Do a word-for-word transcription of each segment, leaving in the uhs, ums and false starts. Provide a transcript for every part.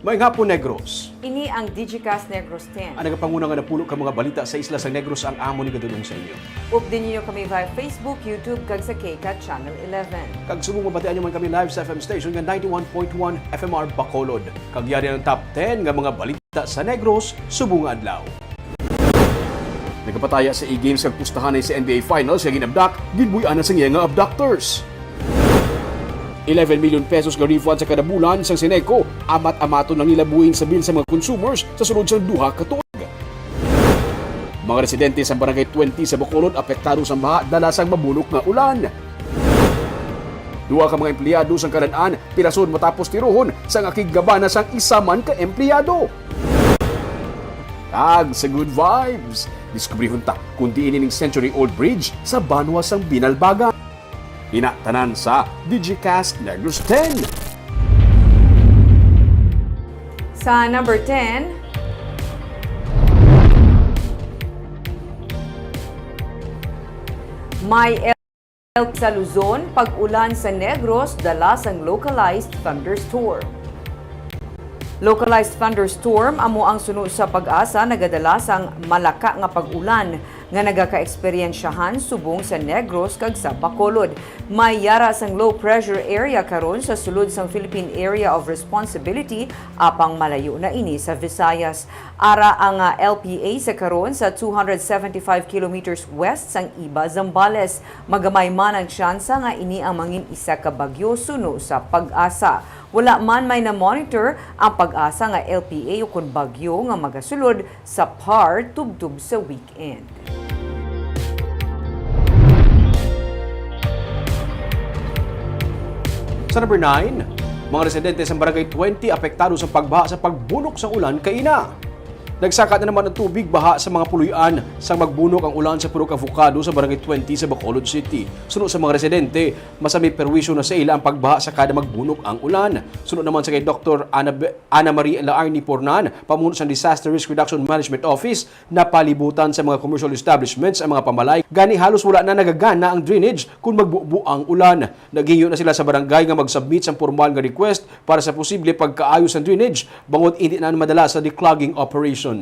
Maayong hapon, Negros. Ini ang Digicast Negros ten. Ang nagapanguna nga napulo ka mga balita sa isla sang Negros ang amon igadul-ong sa inyo. Updi ninyo kami via Facebook, YouTube, kag sa KCAT Channel eleven. Kag subong mabatian nyo man kami live sa F M station nga ninety-one point one F M R Bacolod. Kag yari ang top ten nga mga balita sa Negros subong nga adlaw. Nagapataya sa E-Games kag pustahanay sa N B A Finals nga ginabdak, ginbuy-anan sang iya nga abductors. Eleven million pesos nga refund sa kada bulan sang Ceneco, amat-amaton lang nila buhing sa bill sa mga consumers sa sulod sang duha ka tuig. Mga residente sa Barangay twenty sa Bacolod apektado sang baha dala sang mabunok nga ulan. Duha ka mga empleyado sang kalan-an pirason matapos tirohon sang akig gabana sang isa man ka empleyado. Tag sa Good Vibes. Diskubrihon ta kon diin ining century-old bridge sa banwa sang Binalbagan. Ina tanan sa Digicast Negros ten. Sa number ten, may Sa Luzon, pag-ulan sa Negros dala sang localized thunderstorm. Localized thunderstorm amo ang suno sa PAGASA nagadala sang malaka nga pag-ulan nga nagakaeksperyensyahan subong sa Negros kag sa Bacolod. May yara sang low pressure area karon sa sulod sang Philippine Area of Responsibility, apang malayo na ini sa Visayas. Ara ang L P A sa karon sa two hundred seventy-five kilometers west sang Iba, Zambales. Magamay man ang tsansa nga ini ang mangin isa ka bagyo suno sa PAGASA. Wala man may na-monitor ang PAGASA nga L P A ukon bagyo nga magasulod sa PAR tubtob sa weekend. Sa number nine, mga residente sa Barangay twenty apektado sa pagbaha sa pagbunok sang ulan kaina. Nagsaka na naman ang tubig baha sa mga puloy-an sang magbunok ang ulan sa Purok Avocado sa Barangay twenty sa Bacolod City. Suno sa mga residente, mas may perwisyo na sa ila ang pagbaha sa kada magbunok ang ulan. Suno naman sa kay Doktor Ana, Ana Marie Laarni Pornan, pamuno sang Disaster Risk Reduction Management Office, napalibutan sa mga commercial establishments ang mga pamalay, gani halos wala na nagagana ang drainage kon magbubo ang ulan. Naghingyo na sila sa barangay nga mag-submit sang pormal nga request para sa posible pagkaayo sang drainage bangod indi na madala sa declogging operation.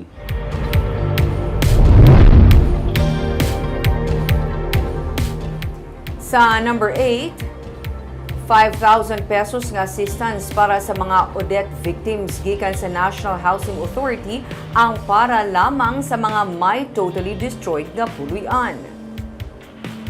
Sa number eight, five thousand pesos nga assistance para sa mga Odette victims gikan sa National Housing Authority ang para lamang sa mga may totally destroyed nga puloy-an.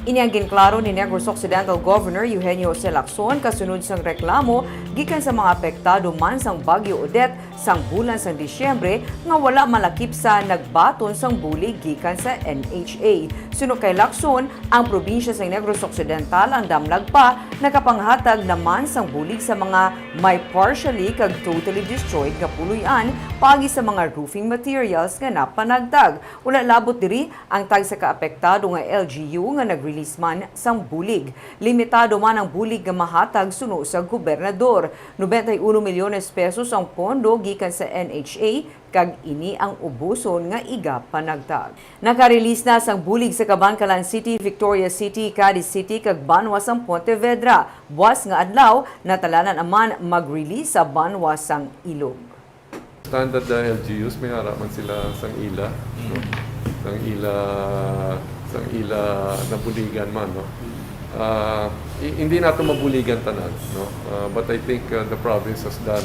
Ini ang ginklaro ni Negros Occidental Governor Eugenio Jose Lacson kasunod sang reklamo gikan sa mga apektado man sang Bagyo Odette sang bulan sang Disyembre nga wala malakip sa nagbaton sang bulig gikan sa N H A. Suno kay Lacson, ang probinsya sang Negros Occidental ang damlag pa nakapanghatag naman sang bulig sa mga may partially kag totally destroyed nga puloy-an paagi sa mga roofing materials nga napanagtag. Wala labot diri ang tagsa ka apektado nga L G U nga nag-release man sang bulig. Limitado man ang bulig nga mahatag suno sa gobernador. Nobenta y uno milyones pesos ang pondo gikan sa N H A, kag ini ang ubuson nga igapanagtag. Naka-release na sang bulig sa Kabankalan City, Victoria City, Cadiz City, kag banwa sang Pontevedra. Buas nga adlaw, natalanan naman mag-release sa banwa sang Ilog. Standard the L G Us, may ara man sila sang ila, no? Sang ila, sang ila nabuligan man, no? Ah, i- hindi nato mabuligan tanan, no? Ah, but I think uh, the province has done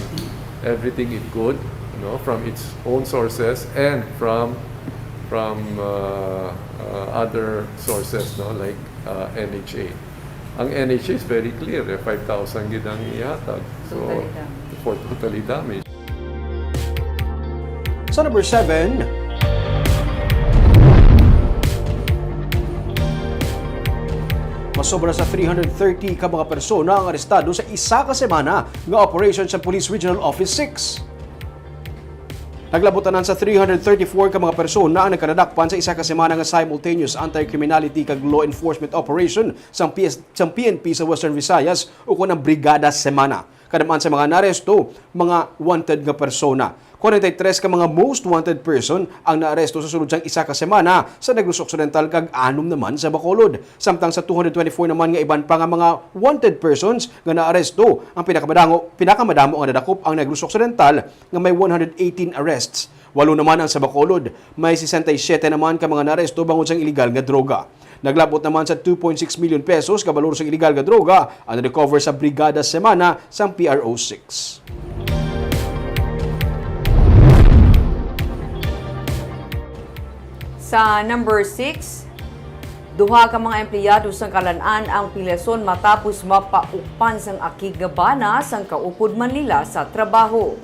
everything it could, no, from its own sources and from from uh, uh, other sources, no, like uh, N H A. Ang N H A is very clear, eh, five thousand gid ang ihatag. So, Totally damaged. for totally damaged. Sa number seven, masobra sa three hundred thirty ka mga persona ang arestado sa isa ka semana nga operation sa Police Regional Office six. Naglabot tanan sa three hundred thirty-four ka mga persona ang nagkadadakpan sa isa ka semana nga simultaneous anti-criminality kag law enforcement operation sang P S, sang P N P sa Western Visayas, ukon ang Brigada Semana. Kadam-an sa mga naaresto, mga wanted nga persona. Kwarenta y tres ka mga most wanted person ang naaresto sa sulod sang isa ka semana sa Negros Occidental kag anom naman sa Bacolod. Samtang sa two hundred twenty-four naman nga iban pa nga mga wanted persons nga naaresto, ang pinakamadamo, pinakamadamo nga nadakop ang Negros Occidental nga may one hundred eighteen arrests. Walo naman ang sa Bacolod. May sesenta y siyete naman ka mga naaresto bangod sang iligal nga droga. Naglabot naman sa two point six million pesos ka balor sang iligal nga droga ang na-recover sa Brigada Semana sang P R O six. Sa number six, duha ka mga empleyado sang kalan-an ang pilason matapos mapaukpan sang akig nga bana sang kaupod man nila sa trabaho.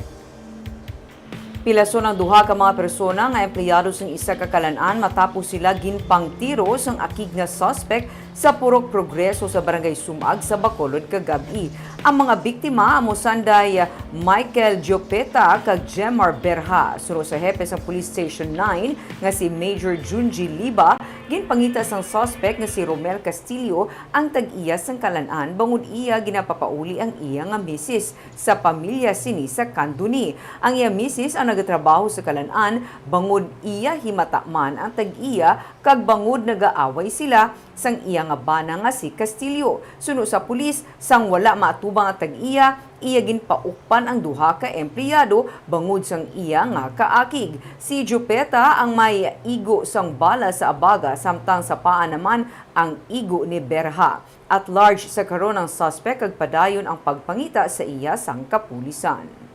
Pilason ang duha ka mga persona nga empleyado sang isa ka kalan-an matapos sila ginpangtiro sang akig nga suspek sa Purok Progreso sa Barangay Sumag sa Bacolod kagab-i. Ang mga biktima amo sanday Michael Jopeta kag Jemar Berha. Suno sa hepe sa Police Station nine nga si Major Junji Liba, ginpangita sang suspek nga si Romel Castillo ang tag-iya sang kalan-an bangod iya ginapapauli ang iya nga misis sa pamilya sini sa Candoni. Ang iya misis ang nagatrabaho sa kalan-an bangod iya himata man ang tag-iya kag bangod nagaaway sila sang iya nga bana nga si Castillo. Suno sa pulis, sang wala maatubang ang tag-iya, iya ginpaukpan ang duha ka empleyado bangod sang iya nga kaakig. Si Jupeta ang may igo sang bala sa abaga, samtang sa paa naman ang igo ni Berha. At large sa karon ang suspek kag padayon ang pagpangita sa iya sang kapulisan.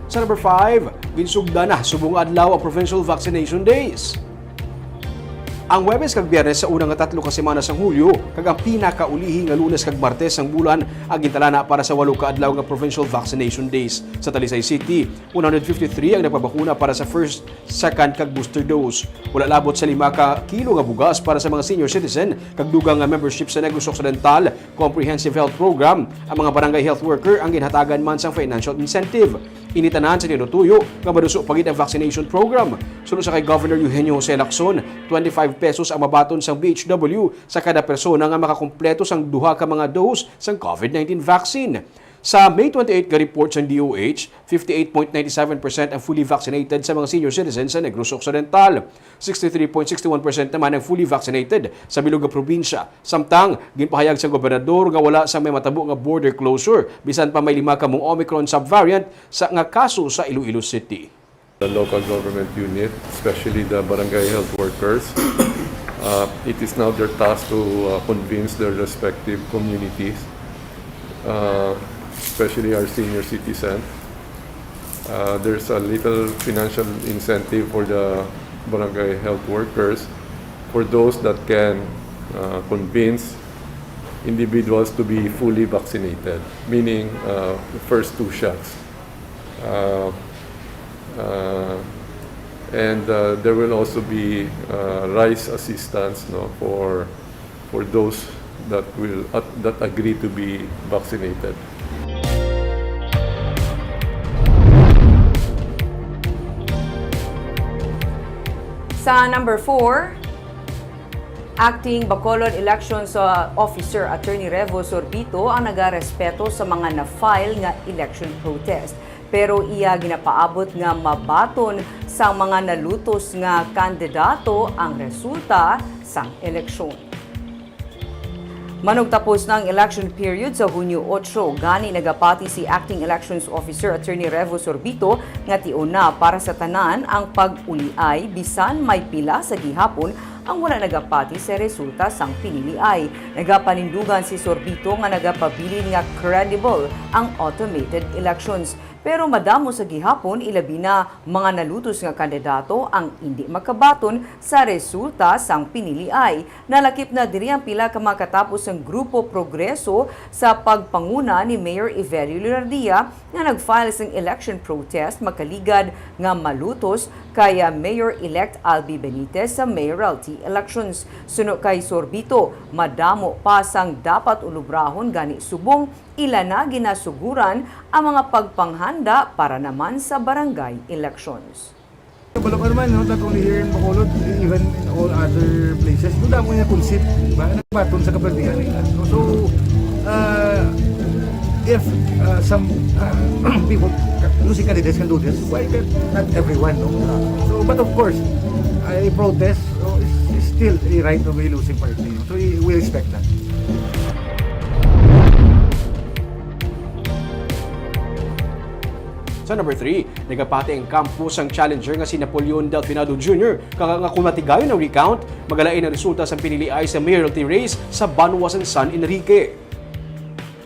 Sa number five, ginsugdan na subong adlaw ang Provincial Vaccination Days. Ang Huwebes kag Biyernes sa una nga tatlo ka semana sang Hulyo kag ang pinakaulihi nga Lunes kag Martes sang bulan ang gintalana para sa walo ka adlaw nga Provincial Vaccination Days. Sa Talisay City, one hundred fifty-three ang nagpabakuna para sa first, second kag booster dose. Wala labot sa lima ka kilo nga bugas para sa mga senior citizen kag dugang nga membership sa Negros Occidental Comprehensive Health Program. Ang mga barangay health worker ang ginhatagan man sang financial incentive. Ini tanan sa tinutuyo nga maduso pa gid ang vaccination program. Suno sa kay Governor Eugenio Jose Lacson, twenty-five pesos ang mabaton sang B H W sa kada persona nga makakumpleto sang duha ka mga dose sang COVID nineteen vaccine. Sa May twenty-eight nga report sang D O H, fifty-eight point nine seven percent ang fully vaccinated sa mga senior citizens sa Negros Occidental. Sixty-three point six one percent naman ang fully vaccinated sa bilog nga probinsya. Samtang, ginpahayag sa gobernador nga wala sang may matabo nga border closure, bisan pa may lima ka mga Omicron subvariant sa, nga kaso sa Iloilo City. The local government unit, especially the barangay health workers, uh, it is now their task to, uh, convince their respective communities, uh, especially our senior citizen. Uh, there's a little financial incentive for the barangay health workers for those that can, uh, convince individuals to be fully vaccinated, meaning, uh, the first two shots. Uh, uh, and, uh, there will also be, uh, rice assistance, no, for, for those that will, uh, that agree to be vaccinated. Sa number four, Acting Bacolod Elections, uh, Officer Attorney Revo Sorbito ang nagarespeto sa mga na-file nga election protest. Pero iya ginapaabot nga mabaton sang mga nalutos nga kandidato ang resulta sang eleksyon. Manugtapos na ang election period sa Hunyo otso, gani nagapati si Acting Elections Officer Attorney Revo Sorbito nga tion na para sa tanan ang pag-uliay bisan may pila sa gihapon ang wala nagapati sa resulta sang piniliay. Nagapanindugan si Sorbito nga nagapabilin nga credible ang automated elections. Pero madamo sa gihapon, ilabi na mga nalutos nga kandidato ang indi makabaton sa resulta sang piniliay. Nalakip na diri ang pila ka mga katapos sang Grupo Progreso sa pagpanguna ni Mayor Evelio Leonardia nga nag-file sang election protest makaligad nga malutos kay, ah, Mayor-elect Albi Benitez sa mayoralty elections. Suno kay Sorbito, madamo pa sang dapat ulubrahon gani subong ila na ginasuguran ang mga pagpanghanda para naman sa barangay elections. Kabalo ka naman, no? Not only here in Bacolod, even in all other places. Doon damo nga conceit, di ba? Nagbaton sa kaperdihan nila. So, so, uh, if uh, some uh, people, losing candidates can do this, why can not everyone, no? So, but of course, a protest, no, is, is still a right of a losing party, no? So, we, we expect that. Sa number three, nagapati ang kampo sang challenger nga si Napoleon Delfinado Junior kag nga kung matigayon ang recount, magalain ang resulta sang piniliay sa mayoralty race sa Banwa sang San Enrique.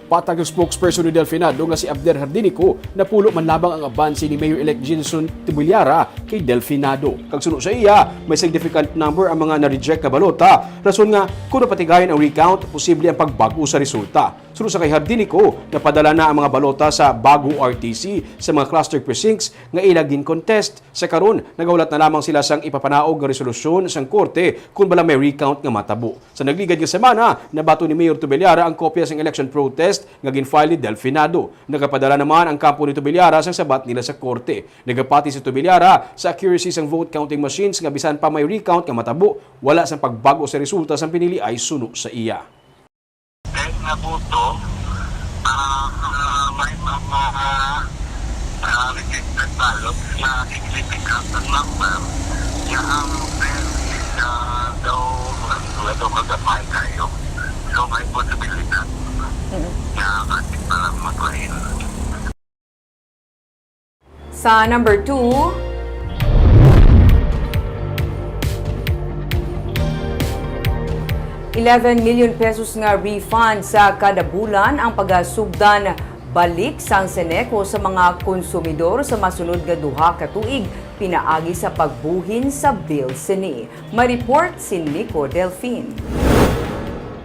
Patag sa spokesperson ni Delfinado nga si Abner Hardinico, napulo man lamang ang abanse ni Mayor-elect Jinson Tibuliara kay Delfinado. Kag suno sa iya, may significant number ang mga na-reject nga balota, rason nga kung mapatigayon ang recount, posible ang pagbag-o sa resulta. Suno sa kay Hardinico, napadala na ang mga balota sa Bago R T C sa mga cluster precincts nga ila gin-contest. Sa karon, nagahulat na lamang sila sang ipapanaog nga resolusyon sang korte kon bala may recount nga matabo. Sa nagligad nga semana, nabaton ni Mayor Tubeliara ang kopya sang election protest nga gin-file ni Delfinado. Nagapadala naman ang kampo ni Tubeliara sang sabat nila sa korte. Nagapati si Tubeliara sa accuracy sang vote counting machines nga bisan pa may recount nga matabo, wala sang pagbag-o sa resulta sang piniliay suno sa iya. Kahit nga boto, ah, ah, may mga ah, rejected ballots na significant ang number nga ang fail is ah, daw wala daw kagamay kayo. So may posibilidad na atin pa lang mag-win. Sa number two, eleven million pesos nga refund sa kada bulan ang pagasugdan balik sang Ceneco sa mga konsumidor sa masunod nga duha ka tuig pinaagi sa pagbuhin sa bill sini. May report si Nico Delfin.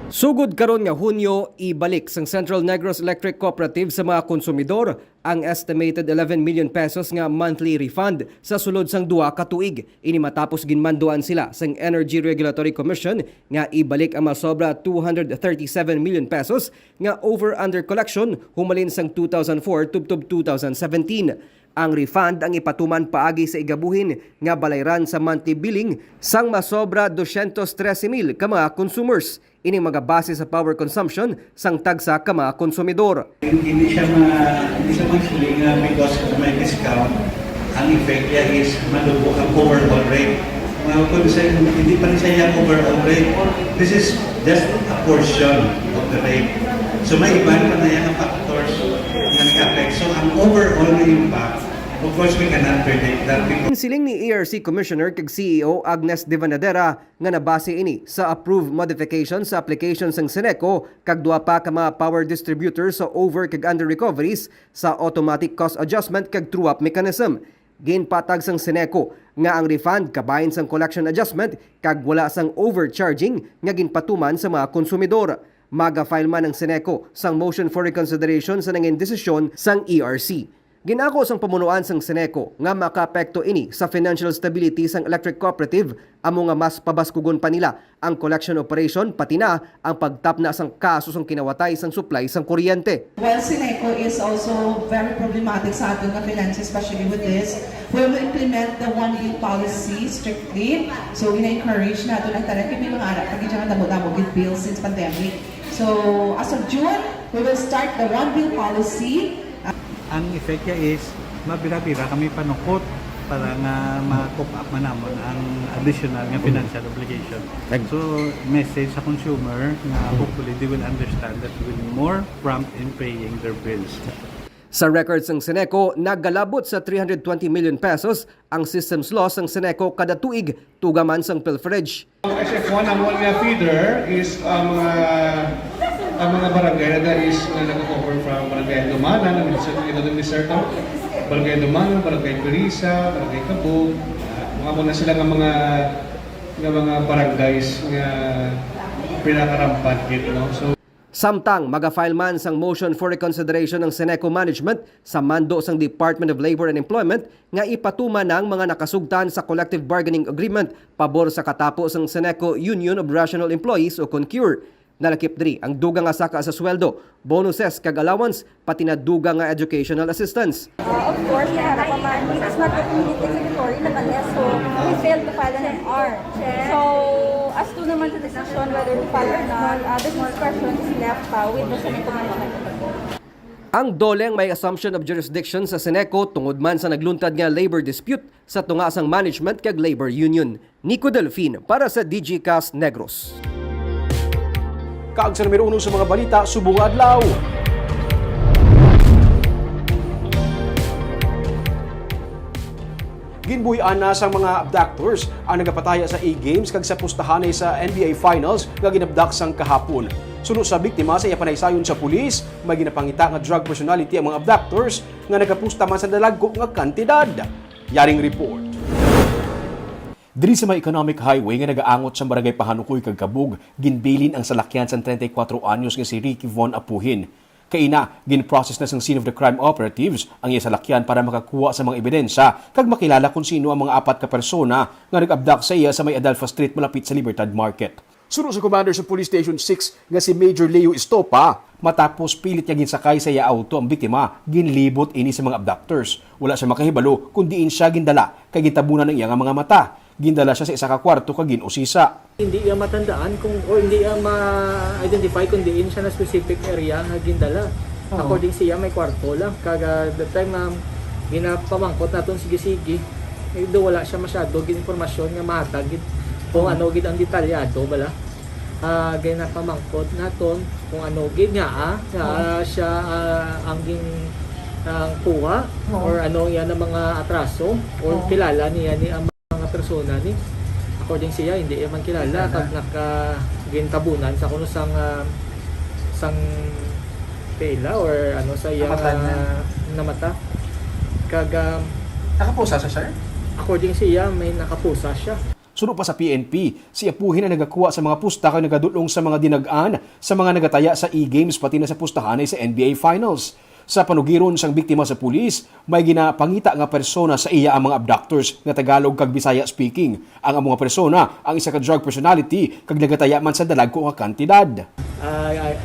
Sugod karon nga Hunyo, ibalik sang Central Negros Electric Cooperative sa mga konsumidor ang estimated eleven million pesos nga monthly refund sa sulod sang duha ka tuig. Ini matapos ginmanduan sila sang Energy Regulatory Commission nga ibalik ang masobra two hundred thirty-seven million pesos nga over-under collection humalin sang two thousand four tubtob two thousand seventeen. Ang refund ang ipatuman paagi sa igabuhin nga balayran sa monthly billing sang masobra dosyentos trese mil ka mga consumers. Ining magabase sa power consumption sang tagsa ka mga konsumidor. Hindi siya ma, hindi siya ma-explain nga because may discount, ang effect niya is malubo ang overall rate. Mga konsum, hindi pa rin siya yung overall rate. This is just a portion of the rate. So may iban pa na yung factors nga nag-affect. So ang overall na impact, of course, we cannot predict that. Siling ni E R C Commissioner kag C E O Agnes Devanadera, nga nabase ini sa approved modification sa application sang Ceneco kag duha pa ka mga power distributor sa over kag under recoveries sa automatic cost adjustment kag true-up mechanism. Ginpatag sang Ceneco nga ang refund kabahin sang collection adjustment kag wala sang overcharging nga ginpatuman sa mga konsumidor. Maga-file man ang Ceneco sang motion for reconsideration sa nangin desisyon sang E R C. Ginako sang pamunuan sang Ceneco nga makaapekto ini sa financial stability sang electric cooperative, amo nga mas pabaskugon pa nila ang collection operation pati na ang pagtapna sang kaso sang kinawatay sang supply sang kuryente. While Ceneco is also very problematic sa aton nga finances, especially with this, we will implement the one bill policy strictly. So, gina-encourage naton ang tanan kay may mga anak pa gid nga damo-damo gid bills since pandemic. So, as of June, we will start the one bill policy. Ang effect niya is mabira-bira kami panukot para nga ma-cope up man namon ang additional nga financial obligation. So, message sa consumer nga hopefully they will understand that we will be more prompt in paying their bills. Sa records sang Ceneco, nagalabot sa three hundred twenty million pesos ang systems loss sang Ceneco kada tuig, tuga man sang pilferage. Ang S F one, ang one nga feeder is ang mga ang mga barangay na is na nag-cover from Barangay Dumana, na Mister ito ni Mister Tom, Barangay Dumana, Barangay Perisa, Barangay Cabug, ah, mga muna sila nga mga nga mga barangays nga pinakarampant gid, no? So, Samtang maga-file man sang motion for reconsideration ang Ceneco management sa mando sang Department of Labor and Employment nga ipatuman ang mga nakasugtan sa collective bargaining agreement pabor sa katapo sang Ceneco Union of Rational Employees o CONCUR. Nalakip diri ang dugang nga saka sa sweldo, bonuses kag allowance, pati na dugang nga educational assistance. Uh, of course, may harap pa man. It's not the community secretary naman niya, so we failed to file an M R. So, as to naman sa decision whether to file or not, uh, the discretion is left pa with the Senate Committee. Ang DOLE ang may assumption of jurisdiction sa Seneco tungod man sa nagluntad nga labor dispute sa tunga sang management kag labor union. Nico Delfin para sa D G Cast Negros. Kag sa numero uno sa mga balita subong nga adlaw. Ginbuhian na sang mga abductors ang nagapataya sa E-Games kag sa pustahanay sa N B A Finals nga ginabdak sang kahapon. Suno sa biktima, sa iya panaysayon sa pulis, may ginapangita nga drug personality ang mga abductors nga nagapusta man sa dalagko nga kantidad. Yaring report. Diri sa may economic highway nga nagaangot sa barangay Pahanukoy kag Kabug, ginbilin ang salakyan sang treinta y cuatro anyos nga si Ricky Von Apuhin. Kaina, gin-process na sang scene of the crime operatives ang iya salakyan para makakuha sa mga ebidensya kag makilala kon sino ang mga apat ka persona nga nag-abduct sa iya sa may Adelfa Street, malapit sa Libertad Market. Suno sa commander sa Police Station six nga si Major Leo Estopa, matapos pilit niya ginsakay sa iya auto ang biktima, ginlibot ini sa mga abductors. Wala siya makahibalo kon diin siya gindala, kay gintabunan ang iya nga mga mata. Gindala siya sa isa ka kwarto kag gin-usisa. Hindi iya matandaan kung, o hindi iya ma-identify kung diin siya na specific area nga gindala. Oo. According siya, may kwarto lang. Kag, ah, the time nga ginapamangkot naton sige-sige, eh, do wala siya masyado gid impormasyon nga mahatag gid kung ano gid ang detalyado, bala. Ah, ginapamangkot naton kung ano gid nga, ah, nga, ah, siya, ah, ang gin-, ang kuha, oo, or ano yan ang mga atraso, or, oo, kilala niya ni ang mga persona ni. According siya, hindi man kilala. Kilala. Kag naka-, gintabunan sa kuno sang, ah, sang tela or ano sa iya. Namata niya. Ah, namata. Kag, ah, nakapusa siya, sir? According siya, may nakapusa siya. Suno pa sa P N P, si Apuhin ang nagakuha sa mga pusta kag nagadul-ong sa mga dinag-an sa mga nagataya sa E-Games pati na sa pustahanay sa N B A Finals. Sa panugiron sang biktima sa pulis, may ginapangita nga persona sa iya ang mga abductors nga Tagalog kag Bisaya speaking. Ang amo nga persona ang isa ka drug personality kag nagataya man sa dalagko nga kantidad. Ah, ah,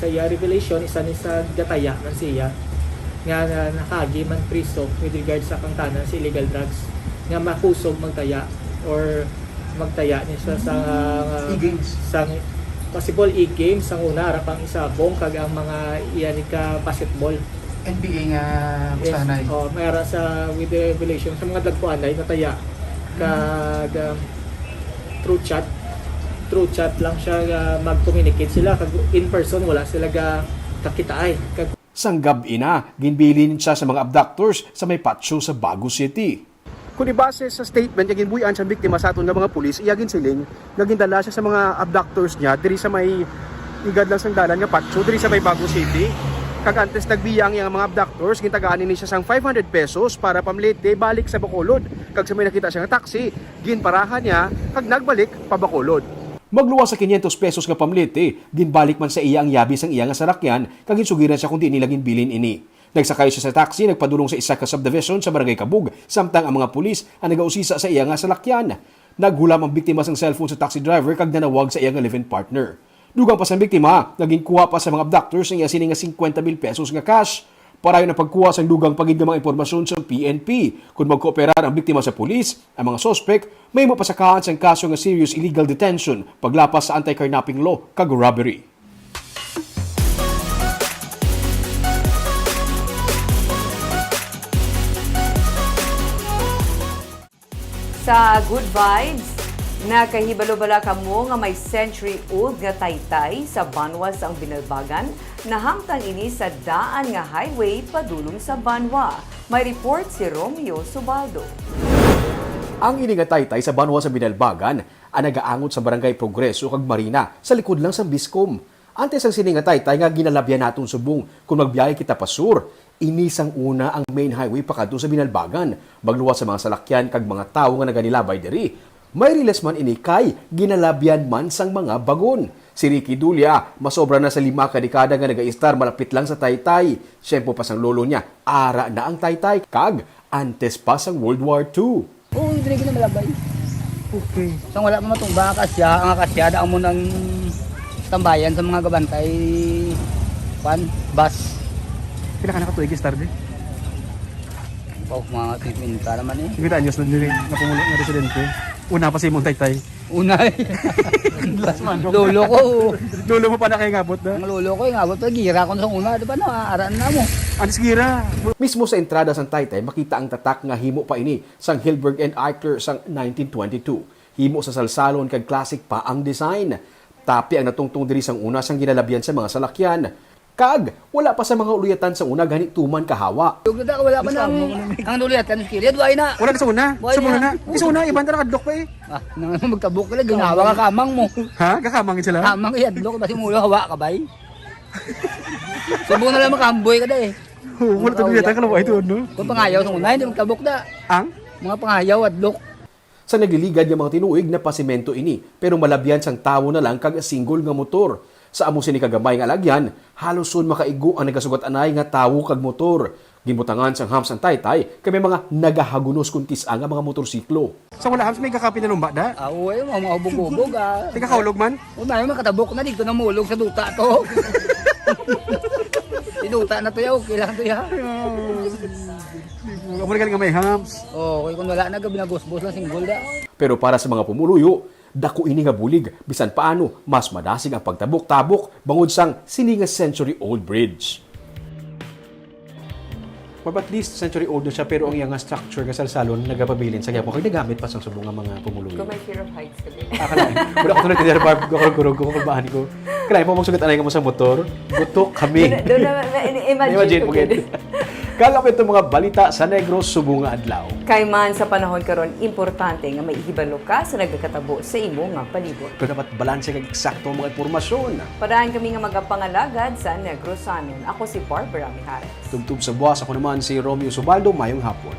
sa iya revelation, isa ni sa gataya man siya nga, nga nakaagi man priso with regard sa kangtanan sa illegal drugs nga makusog magtaya or magtaya ni siya sa, E-Games. Sa possible E-Games, ang una, harap ang isabong, kag ang mga iya ni ka basketball. N B A nga, yes, pustahanay. Oh, may ara sa with the revelation sa mga dagpuanay nataya. Kag, um, through chat, through chat lang siya, uh, mag-communicate sila, kag in person wala sila ga kakitaay. Kag sang gab-i na, ginbilin siya sa mga abductors sa may patio sa Bago City. Kung ibase sa statement nga ginbuy-an sa biktima sa aton nga mga pulis, iya ginsiling nga gindala siya sa mga abductors niya diri sa may igad lang sang dalan nga patio diri sa may Bago City. Kag antes nagbiya ang iyang mga abductors, gintagaan ini siya sang five hundred pesos para pamlete balik sa Bacolod. Kag sa may nakita siya nga taxi, ginparahan niya kag nagbalik pa Bacolod. Magluwas sa quinientos pesos nga pamlete, ginbalik man sa iya ang yabi sang iya nga salakyan kag ginsugiran siya kon diin nila ginbilin ini. Nagsakay siya sa taxi, nagpadulong sa isa ka subdivision sa Barangay Kabug, samtang ang mga pulis ang nagausisa sa iya nga salakyan. Naghulam ang biktima sang cellphone sa taxi driver kag nanawag sa iya nga live-in partner. Dugang pa sang biktima, nga ginkuha pa sa mga abductors ang iya sini nga cincuenta mil pesos nga cash. Parayon ang pagkuha sang dugang pa gid nga mga impormasyon sa P N P. Kon magkooperar ang biktima sa pulis, ang mga suspek mahimo pasakahan sang kaso nga serious illegal detention, paglapas sa anti-carnapping law, kag robbery. Sa Good Vibes, nakahibalo bala kamo nga may century-old nga taytay sa banwa sang Binalbagan? Nahamtang ini sa daan nga highway padulong sa banwa. May report si Romeo Subaldo. Ang ini nga taytay sa banwa sa Binalbagan ang nagaangot sa Barangay Progreso kag Marina, sa likod lang sang Biscom. Antes ang sini nga taytay nga ginalabyan naton subong kon magbiyahe kita pa sur, ini sang una ang main highway pakadto sa Binalbagan. Magluwas sa mga salakyan kag mga tawo nga naganilabay diri. May riles man ini kay ginalabyan man sang mga bagon. Si Ricky Dulia, masobra na sa lima ka dekada nga nagaistar malapit lang sa taytay. Tiyempo pa sang lolo niya, ara na ang taytay, kag antes pa sang World War Two. Oo, diri gid na malabay. Okay. Sang wala pa matumba ang akasya, ang akasya, daan mo nang Tambayan sa mga gabantay, kwan, bus. Pila ka na ka tuig, Star, di? Oh, mga fifty naman eh. Fifty anyos na diri, napumulo nga residente. Una pa si imong taytay. Una eh. Lolo ko. Lolo mo pa na kay ngabot na? Ang lolo ko, eh, ngabot pa, gira ko na sa una. Di ba na, aran na mo? Anis gira. Mismo sa entrada sang taytay, makita ang tatak nga himo pa ini sang Hilberg and Eichler sang nineteen twenty-two. Himo sa salsalon kag classic pa ang design. Tapi ang natungtong diri sang una sang ginalabyan sa mga salakyan. Kag wala pa sa mga uluyatan sa una gani tuman kahawa. Tugda, wala pa na ang, ang uluyatan, Miss Kiria, duway na. Wala na sa una? Wala sa una na. Sa una na, iban talaga kadlok pa eh. Ah, nang magtabok ka lang, ginawa ka kamang mo. Ha? Kakamang sila? Kamang iyadlok, basi mulo, hawa ka, bay. Subo na lang makaamboy ka da eh. Oo, wala tayo yata kalawa ito, no? Kung pangayaw sa una, hindi magtabok da. Ang? Mga pangayaw, adlok. Sa nagliligad nga mga tinuig, napasimento ini, pero malabyan sang tawo na lang kag single nga motor. Sa amo sini kagamay nga alagyan, halos sun makaigo ang nagasugat anay nga tawo kag motor. Ginbutangan sang humps ang taytay, kay may mga nagahagunos kon tis-a nga mga motorsiklo. Sa wala humps, may gakapi na lumba, da? Ah, oo, eh, mga, mga ubog-ubog, ah. Tigakaulog man? O, may makatabok na dito na mulog sa duta to. Di duta na to ya, okay lang to ya. Amo na galing nga may humps. Oo, kay kung wala na, gabi na gusbos lang, single da. Pero para sa mga pumuluyo, dako ini nga bulig. Bisan paano, mas madasig ang pagtabok-tabok bangod sang sini nga century-old bridge. Well, at least century-old na siya, pero ang iyang nga structure nga salsalon nagapabilin sa gyapon kag nagamit pa sang subong nga mga pumuluyo. Kung may fear of heights ka din. Ah, kalain. Wala ko tuloy tinira, Barb. Gakurog-kurog ko, kulbaan ko. Kalain pa, magsugat anay nga mo sa motor. Gutok kami. Doon na, doon na, na, imagine Imagine ko mo gid. Kag amo ito mga balita sa Negros subong nga adlaw. Kay man sa panahon karon, importante nga may hibalo ka sa nagakatabo sa imo nga palibot. Pero dapat balanse kag eksakto ang mga impormasyon. Padaan kami nga magapangalagad sa Negrosanon. Ako si Barbara Mijares. Tubtob sa buwas, ako naman si Romeo Subaldo. Mayong hapon.